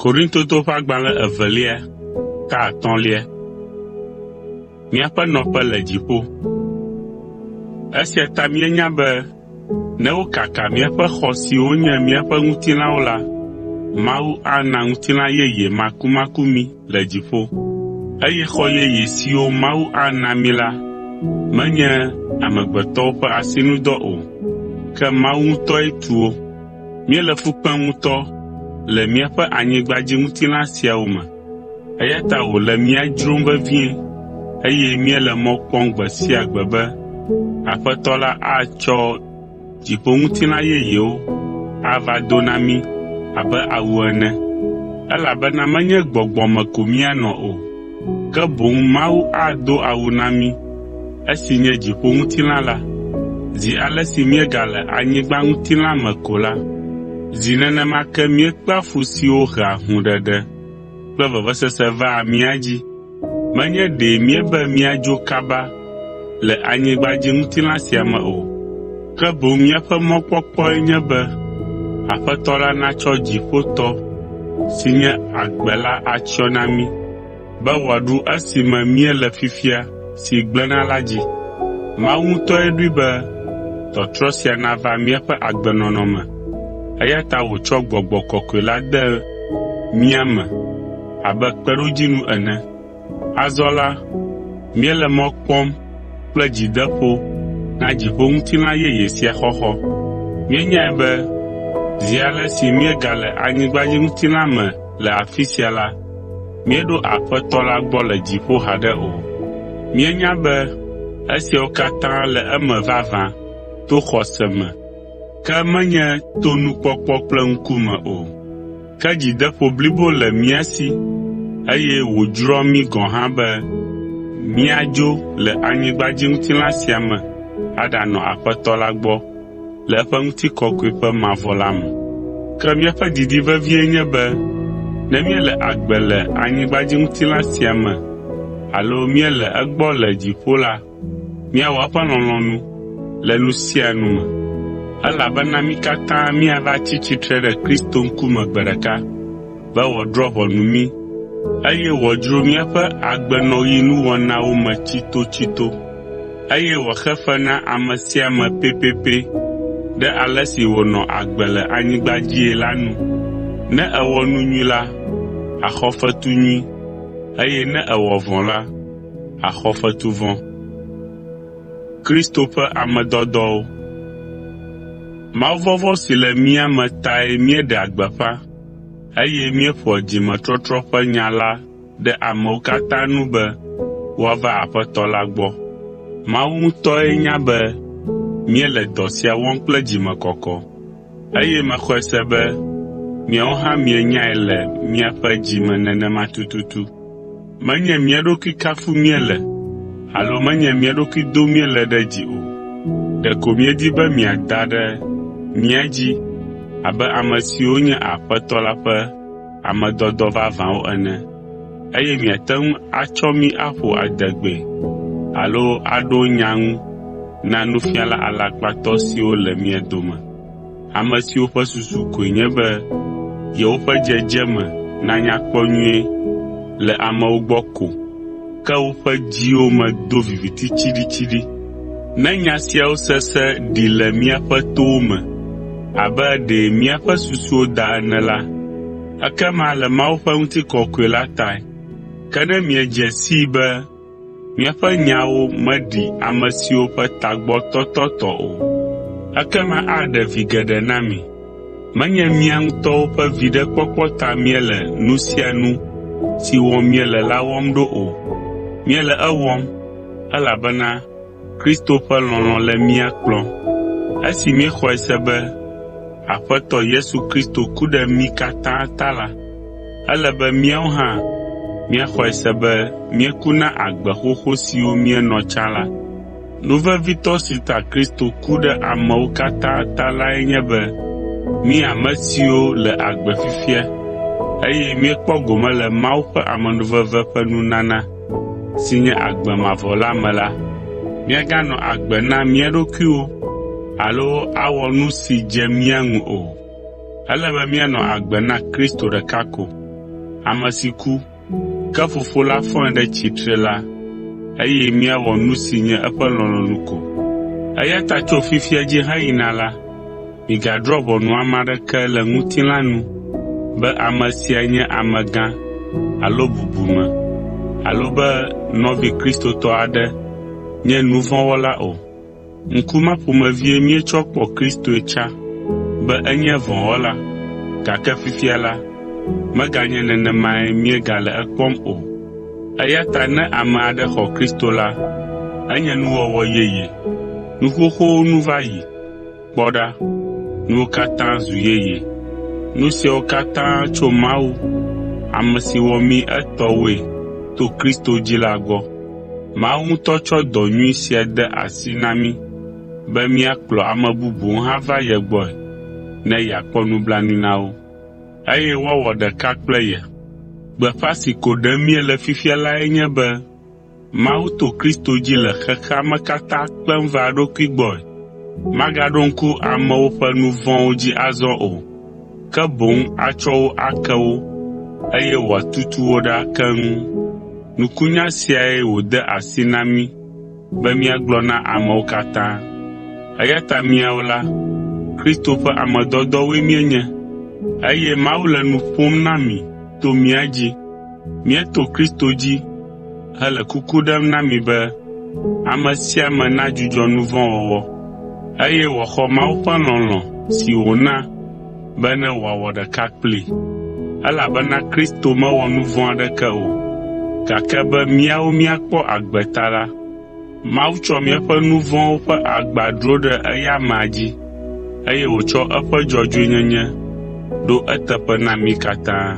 Korintotɔwo ƒe agbalẽ evelia ta etɔ̃lia. Míaƒe nɔƒe le dziƒo. Esia ta míenya be ne wokaka míaƒe xɔ siwo nye míaƒe ŋutilãwo la, Mawu ana ŋutilã yeye makumaku mí le dziƒo. Eye xɔ yeye siwo Mawu ana mí la menye amegbetɔwo ƒe asinudɔ o, ke Mawu ŋutɔe tu wo. Míele fu kpem ŋutɔ le míaƒe anyigbadziŋutilã siawo me, eya ta wòle mía dzrom vevie eye míele mɔ kpɔm gbe sia gbe be Aƒetɔ la atsɔ dziƒoŋutilã yeyewo ava do na mí abe awu ene. Elabena menye gbɔgbɔ me ko míanɔ o, ke boŋ Mawu ado awu na mí, esi nye dziƒoŋutilã la. Zi ale si míegale anyigbaŋutilã me ko la, zi nenema ke míekpea fu siwo hea hũɖeɖe kple vevesese vaa mía dzi. Menye ɖe míebe míadzo kaba le anyigbadziŋutilã sia me o, ke boŋ míaƒe mɔkpɔkpɔe nye be Aƒetɔ la natsɔ dziƒotɔ si nye agbe la atsyɔ na mí, be wòaɖu esime míele fifia si gblẽna la dzi. Mawu ŋutɔe ɖoe be tɔtrɔ sia nava míaƒe agbenɔnɔ me, eya ta wòtsɔ Gbɔgbɔ Kɔkɔe la de mía me abe kpeɖodzinu ene. Azɔ la, míele mɔ kpɔm kple dzideƒo na dziƒoŋutilã yeye sia xɔxɔ. Míenyae be zi ale si míegale anyigbadziŋutilã me le afi sia la, míeɖo Aƒetɔ la gbɔ le dziƒo haɖe o. Míenya be esiawo katã le eme vavã to xɔse me, ke menye to nukpɔkpɔ kple ŋkume o. Ke dzideƒo blibo le mía si eye wòdzroa mí gɔ̃ hã be míadzo le anyigbadziŋutilã sia me aɖanɔ Aƒetɔ la gbɔ le eƒe ŋutikɔkɔe ƒe mavɔ la me. Ke míaƒe didi vevie nye be ne míele agbe le anyigbadziŋutilã sia me alo míele egbɔ le dziƒo la, míawɔ eƒe lɔlɔ̃nu le nu sia nu me. Elabena mí katã míava tsi tsitre ɖe Kristo ŋkume gbe ɖeka be wòadrɔ̃ ʋɔnu mí, eye wòadzro míaƒe agbenɔɣinuwɔnawo me tsitotsito, eye wòaxe fe na ame sia ame pɛpɛpɛ ɖe ale si wònɔ agbe le anyigba dzii la nu. Ne èwɔ nu nyui la, àxɔ fetu nyui, eye ne èwɔ vɔ̃ la, àxɔ fetu vɔ̃. Mawuvɔvɔ̃ si le mía me tae míeɖea gbeƒã, eye míeƒoa dzimetɔtrɔ ƒe nya la ɖe amewo katã nu be woava Aƒetɔ la gbɔ. Mawu ŋutɔe nya be míele dɔ sia wɔm kple dzimekɔkɔ, eye mexɔe se be miawo hã mienyae le miaƒe dzi me nenema tututu. Menye mía ɖokui kafum míele alo menye mía ɖokui dom míele ɖe dzi o. Ɖeko míedi be miada ɖe mía dzi abe ame siwo nye Aƒetɔ la ƒe ame dɔdɔ vavãwo ene, eye miate ŋu atsɔ mí aƒo adegbee alo aɖo nya ŋu na nufiala alakpatɔ siwo le mia dome, ame siwo ƒe susu koe nye be yewoƒe dzedzeme nanya kpɔ nyuie le amewo gbɔ ko, ke woƒe dziwo me do viviti tsiɖitsiɖi. Ne nya siawo sese ɖi le miaƒe towo me abe ɖe míaƒe susuwo da ene la, ekema le Mawu ƒe ŋutikɔkɔe la tae. Ke ne miedze sii be míaƒe nyawo meɖi ame siwo ƒe tagbɔ tɔtɔ tɔ o, ekema aɖe vi geɖe na mi. Menye mía ŋutɔwo ƒe viɖekpɔkpɔ ta míele nu sia nu si wɔm míele la wɔm ɖo o. Míele ewɔm, elabena Kristo ƒe lɔlɔ̃ le mía kplɔm. Esi míexɔe se be Aƒetɔ Yesu Kristo ku ɖe mí katã ta la, ele be míawo hã míaxɔe se be míeku na agbe xoxo siwo míenɔ tsã la. Nu vevitɔ si ta Kristo ku ɖe amewo katã ta lae nye be mí ame siwo le agbe fifia, eye míekpɔ gome le Mawu ƒe amenuveve ƒe nunana si nye agbe mavɔ la me la, míaganɔ agbe na mía ɖokuiwo alo awɔ nu si dze mía ŋu o. Ele be míanɔ agbe na Kristo ɖeka ko. ame si ku, ke Fofo la fɔe ɖe tsitre la eye míawɔ nu si nye eƒe lɔlɔ̃nu ko. Eya ta tso fifia dzi heyina la, migadrɔ̃ ʋɔnu ame aɖeke le ŋutilã nu be ame sia nye amegã alo bubume alo be nɔvi kristotɔ aɖe nye nu vɔ̃ wɔla o. Ŋku ma ƒomevie míetsɔ kpɔ Kristoe tsã be enye vɔ̃wɔla, gake fifia la, meganye nenemae míegale ekpɔm o. Eya ta ne ame aɖe xɔ Kristo la, enye nuwɔwɔ yeye. Nu xoxowo nu va yi, kpɔ ɖa, nuwo katã zu yeye. Nu siawo katã tso Mawu, ame si wɔ mí etɔwoe to Kristo dzi la gbɔ. Mawu ŋutɔ tsɔ dɔ nyui sia de asi na mí be míakplɔ ame bubuwo hã va ye gbɔe ne yeakpɔ nublanui na wo, eye woawɔ ɖeka kple ye. Gbeƒã si ko ɖem míele fifia lae nye be Mawu to Kristo dzi le xexea me katã kpem va eɖokui gbɔe. Magaɖo ŋku amewo ƒe nu vɔ̃wo dzi azɔ o, ke boŋ atsɔ wo ake wo eye wòatutu wo ɖa keŋ. Nukunya siae wòde asi na mí be míagblɔ na amewo katã. Eya ta míawo la, Kristo ƒe ame dɔdɔwoe míenye, eye Mawu le nu ƒom na mi to mía dzi. Míeto Kristo dzi hele kuku ɖem na mi be ame sia ame nadzudzɔ nu vɔ̃ wɔwɔ, eye wòaxɔ Mawu ƒe lɔlɔ̃ si wòna bene wòawɔ ɖeka kplii. Elabena Kristo mewɔ nu vɔ̃ aɖeke o, gake be míawo míakpɔ agbe ta la, Mawu tsɔ míaƒe nu vɔ̃wo ƒe agba dro ɖe eya amea dzi, eye wòtsɔ eƒe dzɔdzɔenyenye ɖo eteƒe na mí katã.